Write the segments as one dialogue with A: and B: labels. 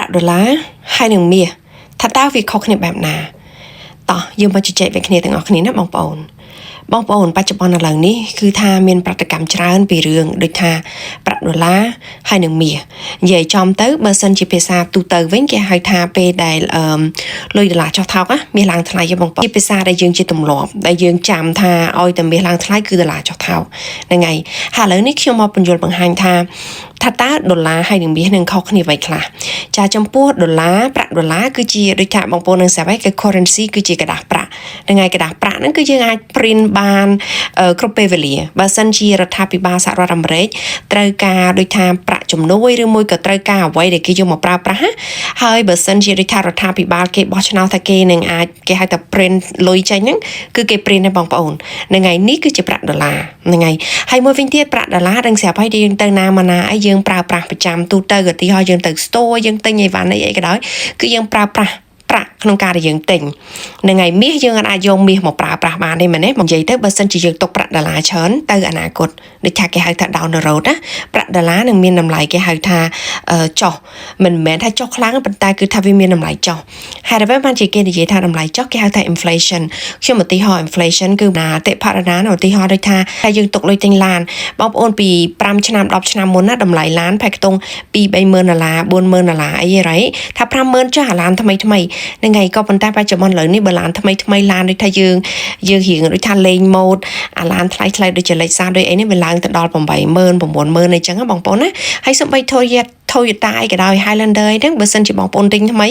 A: ប្រាក់ដុល្លារហើយនឹងមាសថាតើវាខុសគ្នាបែបណាតោះយើងមកជជែកវាគ្នាទាំងអស់គ្នាណាបងប្អូនបងប្អូនបច្ចុប្បន្នឥឡូវនេះគឺថាមានប្រតិកម្មច្រើនពីរឿងដូចថាប្រាក់ដុល្លារហើយនឹងមាសនិយាយចំទៅបើសិនជាភាសាទូទៅវិញគេហៅថាពេលដែលអឺលុយដុល្លារចុះថោកណាមាសឡើងថ្លៃហ៎បងប្អូនជាភាសាដែលយើងជាទម្លាប់ដែលយើងចាំថាឲ្យតែមាសឡើងថ្លៃគឺដុល្លារចុះថោកហ្នឹងហើយហើយឥឡូវនេះខ្ញុំមកពន្យល់បង្ហាញថាថាតើដុល្លារហើយនឹងមាសនឹងខុសគ្នាអ្វីខ្លះចាចំពោះដុល្លារប្រាក់ដុល្លារគឺជាដូចថាបងប្អូននឹងស្រាប់ហើយគឺ currency គឺជាក្រដាសប្រាក់ហ្នឹងហើយក្រដាសប្រាក់ហ្នឹងគឺយើងអាច print បានគ្រប់ពេលវេលាបើសិនជារដ្ឋាភិបាលសហរដ្ឋអាមេរិកត្រូវការដូចថាប្រាក់ជំនួយឬមួយក៏ត្រូវការអ្វីដែលគេយកមកប្រើប្រាស់ណាហើយបើសិនជាដូចថារដ្ឋាភិបាលគេបោះឆ្នោតថាគេនឹងអាចគេហៅថា print លុយចេញហ្នឹងគឺគេ print ដែរបងប្អូនហ្នឹងហើយនេះគឺជាប្រាក់ដុល្លារហ្នឹងហើយហើយមួយវិញទៀតប្រាក់ដុល្លារដឹងស្រាប់ហើយយើងទៅណាមកណាអីយើងប្រើប្រាស់ប្រចាំទូទៅឧទាហរណ៍យើងទៅ store យើងទិញអីវ៉ាន់អីអីក៏ដោយគឺយើងប្រើប្រាស់ប្រាក់ក្នុងការដែលយើងទិញហ្នឹងហើយមាសយើងអាចយកមាសមកប្រើប្រាស់បានទេមែនទេមកនិយាយទៅបើសិនជាយើងទុកប្រាក់ដុល្លារច្រើនទៅអនាគតដូចថាគេហៅថា down the road ណាប្រាក់ដុល្លារនឹងមានតម្លៃគេហៅថាចុះមិនមែនថាចុះខ្លាំងប៉ុន្តែគឺថាវាមានតម្លៃចុះហេតុអ្វីបានជាគេនិយាយថាតម្លៃចុះគេហៅថា inflation ខ្ញុំឧទាហរណ៍ inflation គឺណាតិផរណាឧទាហរណ៍ដូចថាថាយើងទុកលុយទិញឡានបងប្អូនពី5ឆ្នាំ10ឆ្នាំមុនណាតម្លៃឡានផែខ្ទង់2 30000ដុល្លារ40000ដុល្លារអីហីថា50000ចុះអាឡានថ្មីថ្មីហ្នឹងហើយក៏ប៉ុន្តែបច្ចុប្បន្នឥឡូវនេះបើឡានថ្មីថ្មីឡានដូចថាយើងយើងរៀងដូចថាលេងម៉ូដអាឡានថ្លៃថ្លៃដូចជាលេខសាដូចអីនេះវាឡើងទៅដល់80000 90000អីចឹងណាបងប្អូនណាហើយសូម្បី Toyota អីក៏ដោយ Highlander អីហ្នឹងបើសិនជាបងប្អូនទិញថ្មី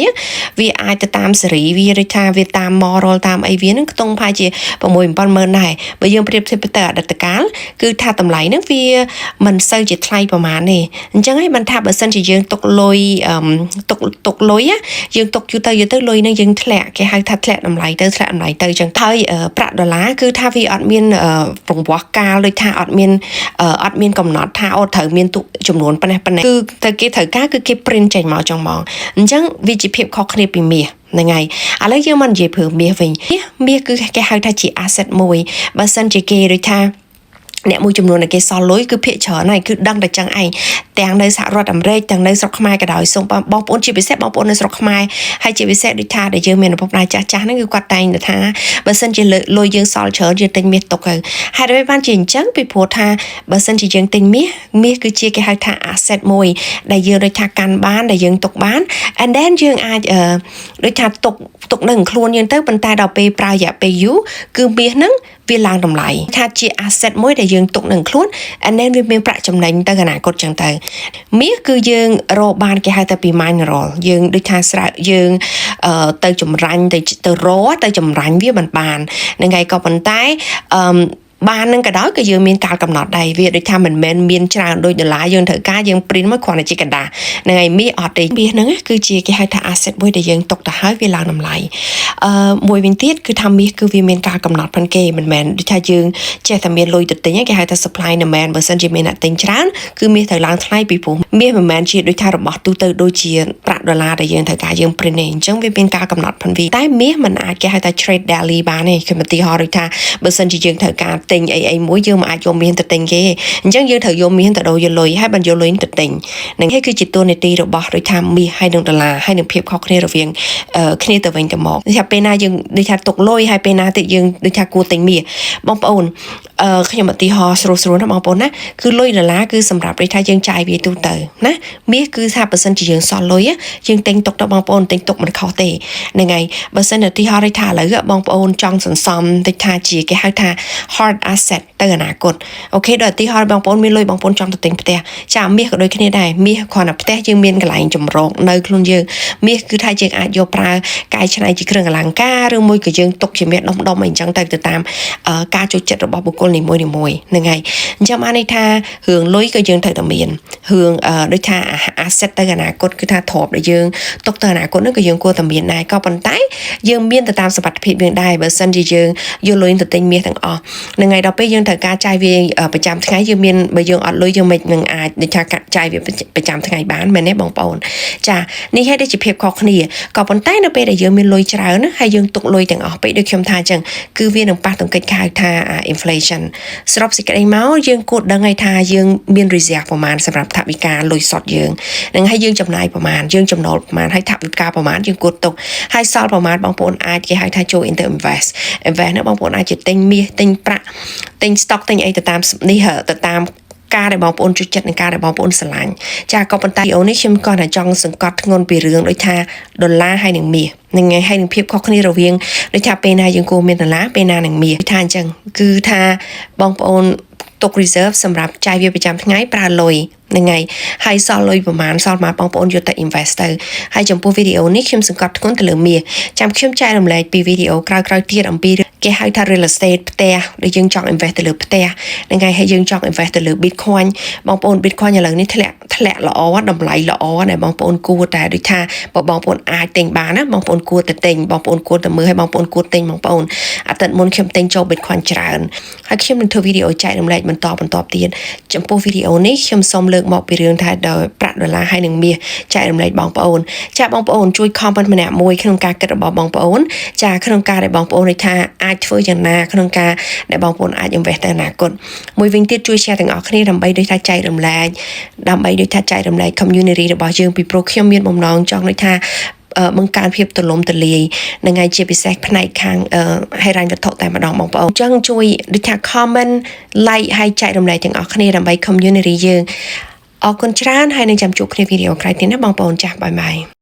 A: វាអាចទៅតាមសេរីវាដូចថាវាតាម model តាមអីវាហ្នឹងខ្ទង់ប្រហែលជា6 70000ដែរបើយើងប្រៀបធៀបទៅអតីតកាលគឺថាតម្លៃហ្នឹងវាមិនសូវជាថ្លៃប្រហែលទេអញ្ចឹងហើយបានថាបើសិនជាយើងទុកលុយទុកទុកលុយយើងទុកយូរទៅយូរទៅលុយហ្នឹងយើងធ្លាក់គេហៅថាធ្លាក់តម្លៃទៅធ្លាក់តម្លៃទៅអញ្ចឹងហើយប្រាក់ដុល្លារគឺថាវាអត់មានប្រង្វាស់កាលដូចថាអត់មានអត់មានកំណត់ថាអូត្រូវមានទុកចំនួនប៉ុណ្ណេះប៉ុណ្ណេះគឺទៅគេត្រូវការគឺគេ print ចេញមកចង់មកអញ្ចឹងវាជាភាពខុសគ្នាពីមាសហ្នឹងហើយឥឡូវយើងមកនិយាយព្រមមាសវិញមាសគឺគេហៅថាជា asset មួយបើសិនជាគេដូចថាអ្នកមួយចំនួនដែលគេសល់លុយគឺភាគច្រើនហើយគឺដឹងតែចឹងឯងទាំងនៅសហរដ្ឋអាមេរិកទាំងនៅស្រុកខ្មែរក៏ដោយសូមបងប្អូនជាពិសេសបងប្អូននៅស្រុកខ្មែរហើយជាពិសេសដូចថាដែលយើងមានឪពុកម្ដាយចាស់ចាស់ហ្នឹងគឺគាត់តែងតែថាបើសិនជាលុយយើងសល់ច្រើនយើងទិញមាសទុកទៅហេតុអ្វីបានជាអញ្ចឹងពីព្រោះថាបើសិនជាយើងទិញមាសមាសគឺជាគេហៅថា asset មួយដែលយើងដូចថាកាន់បានដែលយើងទុកបាន and then យើងអាចដូចថាទុកទុកនៅខ្លួនយើងទៅប៉ុន្តែដល់ពេលប្រើរយៈពេលយូរគឺមាសហ្នឹងវាឡើងតម្លៃថាជា asset មួយដែលយើងទុកនឹងខ្លួន and then វាមានប្រាក់ចំណេញទៅអនាគតចឹងទៅមាសគឺយើងរកបានគេហៅថាពី mineral យើងដូចថាស្រែយើងទៅចម្រាញ់ទៅទៅរកទៅចម្រាញ់វាមិនបានហ្នឹងហើយក៏ប៉ុន្តែអឺបាននឹងក៏ដោយក៏យើងមានកាលកំណត់ដែរវាដូចថាមិនមែនមានច្រើនដូចដុល្លារយើងត្រូវការយើង print មកគ្រាន់តែជាក្រដាសហ្នឹងហើយមាសអត់ទេមាសហ្នឹងគឺជាគេហៅថា asset មួយដែលយើងទុកទៅហើយវាឡើងតម្លៃអឺមួយវិញទៀតគឺថាមាសគឺវាមានការកំណត់ផងគេមិនមែនដូចថាយើងចេះតែមានលុយទៅទិញគេហៅថា supply demand បើសិនជាមានអ្នកទិញច្រើនគឺមាសត្រូវឡើងថ្លៃពីព្រោះមាសមិនមែនជាដូចថារបស់ទូទៅដូចជាប្រាក់ដុល្លារដែលយើងត្រូវការយើង print ទេអញ្ចឹងវាមានការកំណត់ផងវាតែមាសមិនអាចគេហៅថា trade daily បានទេគឺឧទាហរណ៍ដូចថាបើសិនជាយើងត្រូវការទិញអីអីមួយយើងមិនអាចយកមាសទៅទិញគេអញ្ចឹងយើងត្រូវយកមាសទៅដូរយកលុយហើយបានយកលុយទៅទិញនឹងហើយគឺជាតួនាទីរបស់ដូចថាមាសហើយនឹងដុល្លារហើយនឹងភាពខុសគ្នារវាងគ្នាទៅវិញទៅមកដូចថាពេលណាយើងដូចថាទុកលុយហើយពេលណាទៀតយើងដូចថាគួរទិញមាសបងប្អូនអឺខ្ញុំឧទាហរណ៍ស្រួលស្រួលណាបងប្អូនណាគឺលុយដុល្លារគឺសម្រាប់ដូចថាយើងចាយវាទូទៅណាមាសគឺថាបើសិនជាយើងសល់លុយយើងទិញទុកទៅបងប្អូនទិញទុកមិនខុសទេហ្នឹងហើយបើសិនឧទាហរណ៍ដូចថាឥឡូវបងប្អូនចង់សន្សំដូចថាជាគេហៅថា hard asset ទៅអនាគត okay ដល់ឧទាហរណ៍បងប្អូនមានលុយបងប្អូនចង់ទៅទិញផ្ទះចាមាសក៏ដូចគ្នាដែរមាសគ្រាន់តែផ្ទះយើងមានកន្លែងចម្រោកនៅខ្លួនយើងមាសគឺថាយើងអាចយកប្រើកែច្នៃជាគ្រឿងអលង្ការឬមួយក៏យើងទុកជាមាសដុំដុំអីចឹងទៅទៅតាមការចូលចិត្តរបស់បុគ្គលនីមួយៗហ្នឹងហើយអញ្ចឹងបានន័យថារឿងលុយក៏យើងត្រូវតែមានរឿងដូចថា asset ទៅអនាគតគឺថាទ្រព្យដែលយើងទុកទៅអនាគតនោះក៏យើងគួរតែមានដែរក៏ប៉ុន្តែយើងមានទៅតាមសមត្ថភាពយើងដែរបើសិនជាយើងយកលុយទៅទិញមាសទាំងអស់ហ្នឹងហើយដល់ពេលយើងត្រូវការចាយវាប្រចាំថ្ងៃយើងមានបើយើងអត់លុយយើងមិននឹងអាចដូចថាចាយវាប្រចាំថ្ងៃបានមែនទេបងប្អូនចានេះហើយដែលជាភាពខុសគ្នាក៏ប៉ុន្តែនៅពេលដែលយើងមានលុយច្រើនហើយយើងទុកលុយទាំងអស់ពេកដូចខ្ញុំថាអញ្ចឹងគឺវានឹងប៉ះទង្គិចគេហៅថា inflation សរុបសេចក្តីមកយើងគួរដឹងហើយថាយើងមាន reserve ប្រមាណសម្រាប់ថវិកាលុយសុទ្ធយើងនឹងហើយយើងចំណាយប្រមាណយើង ចំណូលប្រមាណហើយថវិកាប្រមាណយើងគួរទុកហើយសល់ប្រមាណបងប្អូនអាចគេហៅថាចូល into invest invest នោះបងប្អូនអាចជាទិញមាសទិញប្រាក់ទិញ stock ទិញអីទៅតាមនេះទៅតាមការដែលបងប្អូនជួយចិត្តនិងការដែលបងប្អូនស្រឡាញ់ចាក៏ប៉ុន្តែវីដេអូនេះខ្ញុំក៏តែចង់សង្កត់ធ្ងន់ពីរឿងដូចថាដុល្លារហើយនឹងមាសនឹងថ្ងៃហើយនឹងភាពខុសគ្នារវាងដូចថាពេលណាយើងគួរមានដុល្លារពេលណានឹងមាសថាអញ្ចឹងគឺថាបងប្អូនទុក reserve សម្រាប់ចាយវាប្រចាំថ្ងៃប្រើលុយហ្នឹងហើយហើយសល់លុយប្រហែលសល់មកបងប្អូនយកទៅ invest ទៅហើយចំពោះវីដេអូនេះខ្ញុំសង្កត់ធ្ងន់ទៅលើមាសចាំខ្ញុំចែករំលែកពីវីដេអូក្រោយៗទៀតអំពីគេហៅថា real estate ផ្ទះដែលយើងចង់ invest ទៅលើផ្ទះហ្នឹងហើយហើយយើងចង់ invest ទៅលើ Bitcoin បងប្អូន Bitcoin ឥឡូវនេះធ្លាក់ធ្លាក់ល្អតម្លៃល្អដែលបងប្អូនគួរតែដូចថាបើបងប្អូនអាចទិញបានណាបងប្អូនគួរតែទិញបងប្អូនគួរតែមើលហើយបងប្អូនគួរទិញបងប្អូនអាទិត្យមុនខ្ញុំទិញចូល Bitcoin ច្រើនហើយខ្ញុំនឹងធ្វើវីដេអូចែករំលែកបន្តបន្តទៀតចំពោះវីដេអូនេះខ្ញុំសូមលើកមកពីរឿងថាដោយប្រាក់ដុល្លារហើយនឹងមាសចែករំលែកបងប្អូនចាបងប្អូនជួយ comment ម្នាក់មួយក្នុងការគិតរបស់បងប្អូនចាក្នុងការដែលបងប្អូនដូចថាអាចធ្វើយ៉ាងណាក្នុងការដែលបងប្អូនអាច invest ទៅអនាគតមួយវិញទៀតជួយ share ទាំងអស់គ្នាដើម្បីដូចថាចែករំលែកដើម្បីដូចថាចែករំលែក community របស់យើងពីព្រោះខ្ញុំមានបំណងចង់ដូចថាបង្កើនភាពទូលំទូលាយនឹងហើយជាពិសេសផ្នែកខាងហិរញ្ញវត្ថុតែម្ដងបងប្អូនអញ្ចឹងជួយដូចថា comment like ហើយចែករំលែកទាំងអស់គ្នាដើម្បី community យើងអរគុណច្រើនហើយនឹងចាំជួបគ្នាវីដេអូក្រោយទៀតណាបងប្អូនចាស់bye bye.